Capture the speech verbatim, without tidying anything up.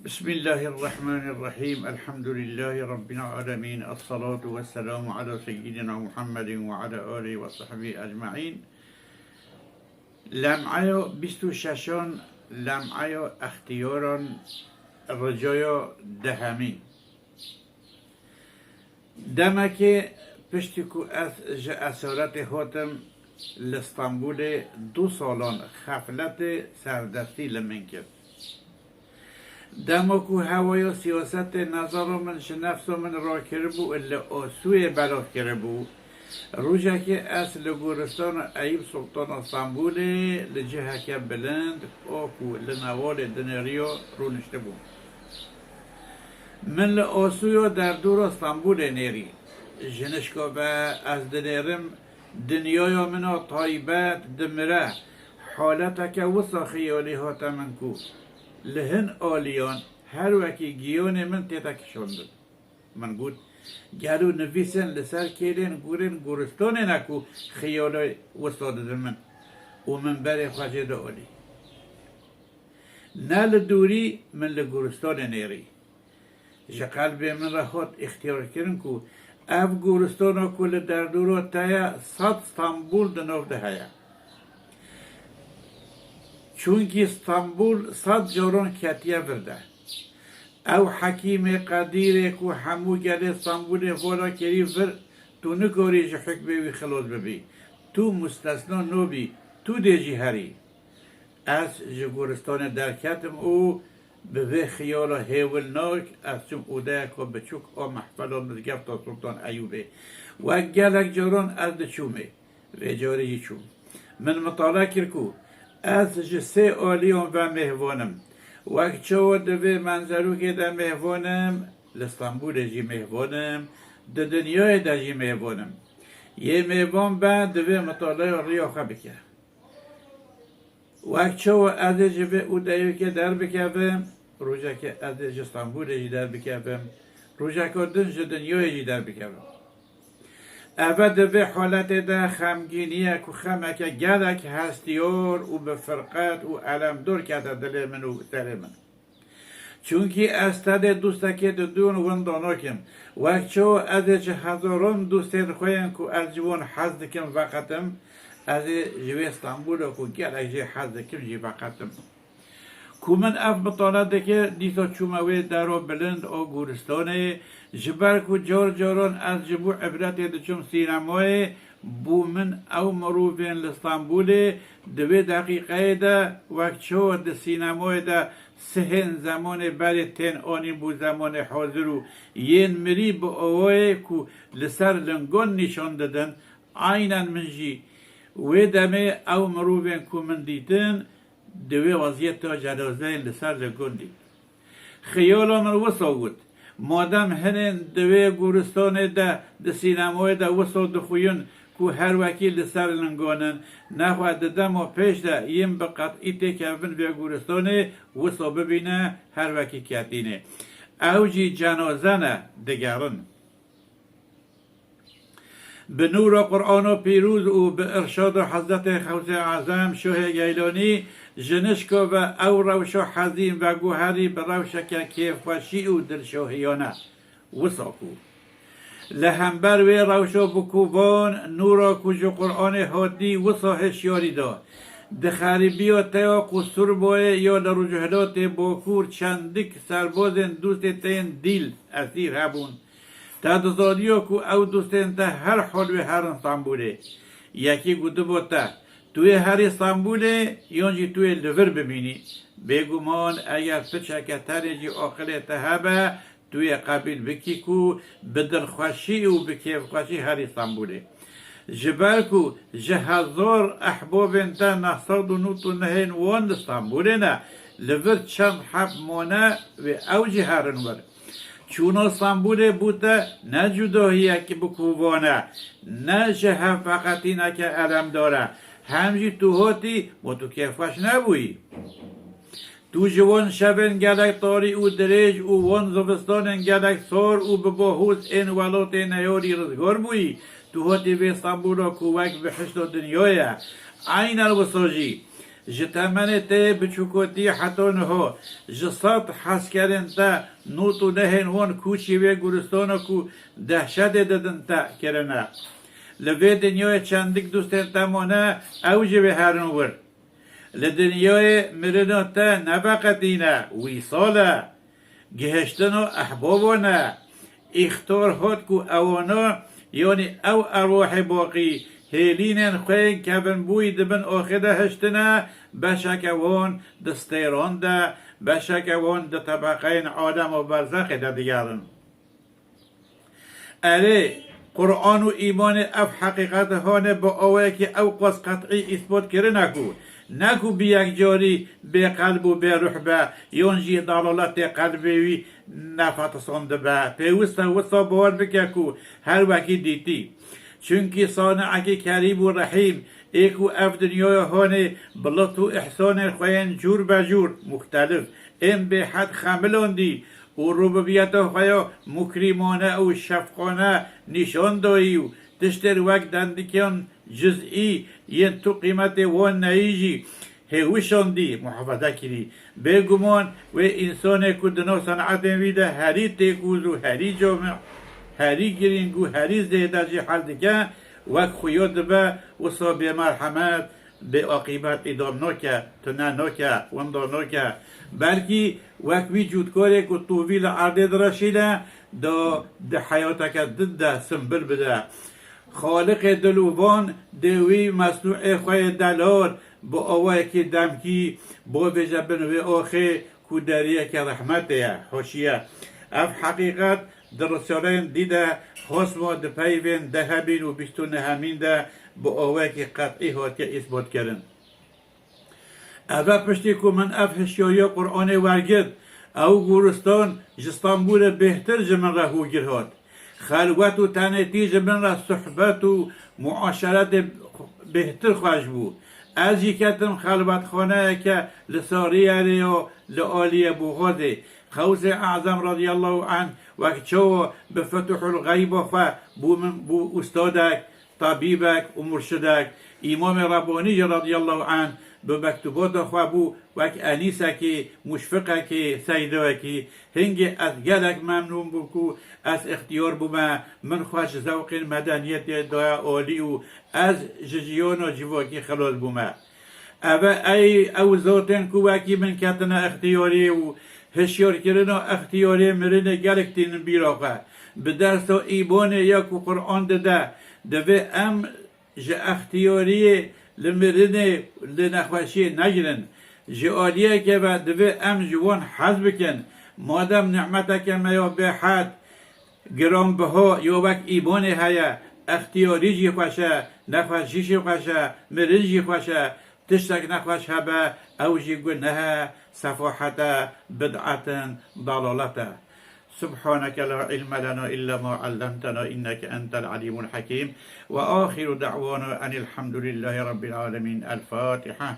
بسم الله الرحمن الرحيم. الحمد لله رب العالمين. الصلاة والسلام على سيدنا محمد وعلى آله وصحبه أجمعين. Lem'eya bîst û şeşan, lem'eya extiyaran, ricaya dehemîn. Demekê piştî ku ez ji esaretê hatim, li Stenbolê du salan xefletê serdestî li min kir. Dema ku hewaya siyasetê nezara min ji nefsa min rakiribû û li asûyê belav kiribû, rojekê ez li goristana Eyûb Sultana Stenbolê li ciheke bilind a ku li newalê dinêriya rûniştibûm. Min li asûya derdora Stenbolê nêrî. Ji nişka ve ez dinêrim, dinyaya min a taybet dimire. Haleteke wisa xiyalî hate min ku li hin aliyan her wekî giyanê min tête kişandin. Min got, gelo nivîsên li ser kêlên gorên goristanê ne ku xiyalê wisa didin min û min berê xwe jê dialî. Ne li dûrî min li goristanê nêrî. Ji qelbê min re hat îxtiyarkirin ku ev goristana ku li derdora te ye, sed Stenbol di nav de heye. Çunkî Stenbol sed caran ketiye vir de. Ew hekîmê qedîrê ku hemû gelê Stenbolê vala kirî vir, tu nikarî ji hukmê wî xilas bibî. Tu mustesna nabî, tu dê jî herî. Ez ji goristanê derketim û bi vê xiyala hêwilnak ez çûm odeyeka biçûk a mehfela mizgefta Sultan Eyûbê. Wek gelek caran ez diçûmê. Vê carê jî çûm. Min mitale kir ku ez ji sê aliyan ve mêhvan im. Wek çawa di vê menzerokê de mêhvan im, li Stenbolê jî mêhvan im, di dinyayê de jî mêhvan im. Yê mêhvan be divê mitaleya riya xwe bike. Wek çawa ez ê ji vê odeyokê derbikevim, rojekê ez ê ji Stenbolê jî derbikevim, rojeka din ji dinyayê jî derbikevim. Eve di vê haletê de xemgîniyek û xemeke gelek hestiyar û bi firqet û elemdor kete dilê min û serê min. Çunkî ez tedê dostekê didûn winda nakim. Wek çawa ez ê ji hezaran dostên xwe yên ku ez ji wan hez dikim veqetim, ez ê ji wê Stenbola ku gelek jê hez dikim jî veqetim. Ku min ev mitale dikir, dîsa çûme wê dera bilind a goristanê, ji ber ku car caran ez ji bo ibretê diçûm sînemayê, bû min ew mirovên li Stenbolê di vê deqîqeyê de wek çawa di sînemayê de sihên zemanê berê tên anîn bo zemanê hazir û yên mirî bi awayê ku li ser lingan nîşan didin, aynen min jî wê demê ew mirovên ku min dîtin, di wê weziyeta cenazeyên li ser lingan dît. Xiyala min wisa got, madem hinên di wê goristanê de di sînemayê de wisa dixuyin ku her wekî li ser lingan in, nexwe di dema pêş de yên bi qet'î têkevin vê goristanê wisa bibîne her wekî ketînê. Ew jî cenaze ne, digerin. Bi nûra Qur'ana pîroz û bi irşada Hezretê Xewsê Ezem Şohê Geylanî ji nişka ve ew rewşa hezîn veguherî bi rewşeke kêfxweşî û dilşohiyane. Wisa ku li hember wê rewşa bi kovan nûra ku ji Qur'anê hatî wisa hişyarî da. Di xerîbiya te ya qusûr boyê ya li Rojhilatê Bakur çendik serbazên dostê te yên dîl esîr hebûn. Te dizaniya ku ew dostên te her hal wê herin Stenbolê. Yekî gotibo te, tu yê herî Stenbolê yan jî tu yê li vir bimînî. Bêguman eger piçeke tenê jî aqilê te hebe, tu yê qebîl bikî ku bi dilxweşî û bi kêfxweşî herî Stenbolê. Ji ber ku ji hezar ehbabên te neh sed û nod û nehên wan di Stenbolê ne, li vir çend heb mane wê ew jî herin wir. Çûna Stenbolê bo te ne cudahiyek bi kovan e, ne ji hev veqetîneke elemdar e. Hem jî tu hatî, ma tu kêfxweş nebûyî? Tu ji wan şevên gelek tarî û dirêj û wan zivistanên gelek sar û bi bahoz ên welatê neyarî rizgar bûyî. Tu hatî vê Stenbola ku wek bihişta dinyayê ye. Eynen wisa jî Ji temenê te yê biçûkotiyê heta niha ji sed hezkerên te nod û nehên wan kûçî wê guristana ku dehşetê didin te kirine. Li vê dinyayê çendik dostên te mane, ew jî wê herin wir. Li dinyayê mirina te neveqetîne, wîsal e. Gihiştina ehbaban e. Îxtar hat ku ewana, yanî ew erwahê baqî, hêlînên xwe yên kevinbûyî di bin axê de hiştine, beşeke wan di stêran de, beşeke wan di tebeqeyên alema berzexê de digerin. Erê, Quran û îmanê ev heqîqete hane bi awayekî ew qas qet'î îsbat kirine ku ne ku bi yekcarî bê qelb û bê ruh be, yan jî dalaletê qelbê wî nefetisandibe. Pêwist e wisa bawer bike ku her wekî dîtî. Çunkî Sani'ekî Kerîm û Rehîm ê ku ev dinyaya hanê bi lutf û îhsanên xwe yên cûr be cûr, muxtelif, ên bêhed xemilandî û rububiyeta xwe ya mukrîmane û şefqane nîşan dayî û tiştên wek dendikên cizî yên tu qîmetê wan neyî jî hêwişandî, muhafaza kirî. Bêguman wê însanê ku di nav senetên wî de herî têkoz û herî camî, herî girîng û herî zêde jî hel dike, wek xuya dibe, wisa bêmerhemet, bêaqîbet îdam nake, tune nake, winda nake. Belkî wek wî cûtkarê ku tovî li erdê direşîne, da di heyateke din de simbil bide. Xaliqê dil û van dê wî mesnû'ê xwe yê delal bi awayekî demkî bavêje bin wê axê ku deriyeke rehmetê ye, hoşiye. Ev heqîqet di risaleyên dî de Hosmo di peyvên dehemîn û bîst û nehemîn de bi awayekî qet'î hatiye îsbatkirin. Eve piştî ku min ev hişyariya Qur'anê wergirt, ew goristan ji Stenbolê bêhtir ji min re hûgir hat. Xelwet û tenêtî ji min re suhbet û muaşeretê bêhtir xweş bû. Ez jî ketim xelwetxaneyeke li Sariyerê ya li aliyê Boxazê. Xewsê Ezem radiyallahu anh wek çawa bi Futuhul Xeyba xwe bû min, bû ustadek, tabîbek û murşidek, Îmamê Rebbanî jî radiyallahu anh bi mektubata xwe bû wek enîsekî, muşfiqekî, seydayekî. Hingê ez gelek memnûn bûm ku ez îxtiyar bûme, min xwe ji zewqên medeniyetê daye alî û ez ji jiyana civakî xilas bûme. Eve ey ew zatên ku wekî min ketine îxtiyarî û hişyarkirina îxtiyarê mirinê gelek tînin bîra xwe. Bi dersa îmanê ya ku Qur'an dide, divê em ji îxtiyariyê li mirinê, li nexweşiyê negirin. Ji aliyekê ve divê em ji wan hez bikin. Madem nîmeteke me ya bêhed, giranbiha ya wek îmanê heye, îxtiyarî jî xweş e, nexweşî jî xweş e, mirin jî xweş e, tiştek nexweş hebe, ew jî guneh e, sefahet e, bid'et in, dalalet e. سبحانك لا علم لنا إلا ما علمتنا إنك أنت العليم الحكيم. وآخر دعوانا أن الحمد لله رب العالمين. الفاتحة.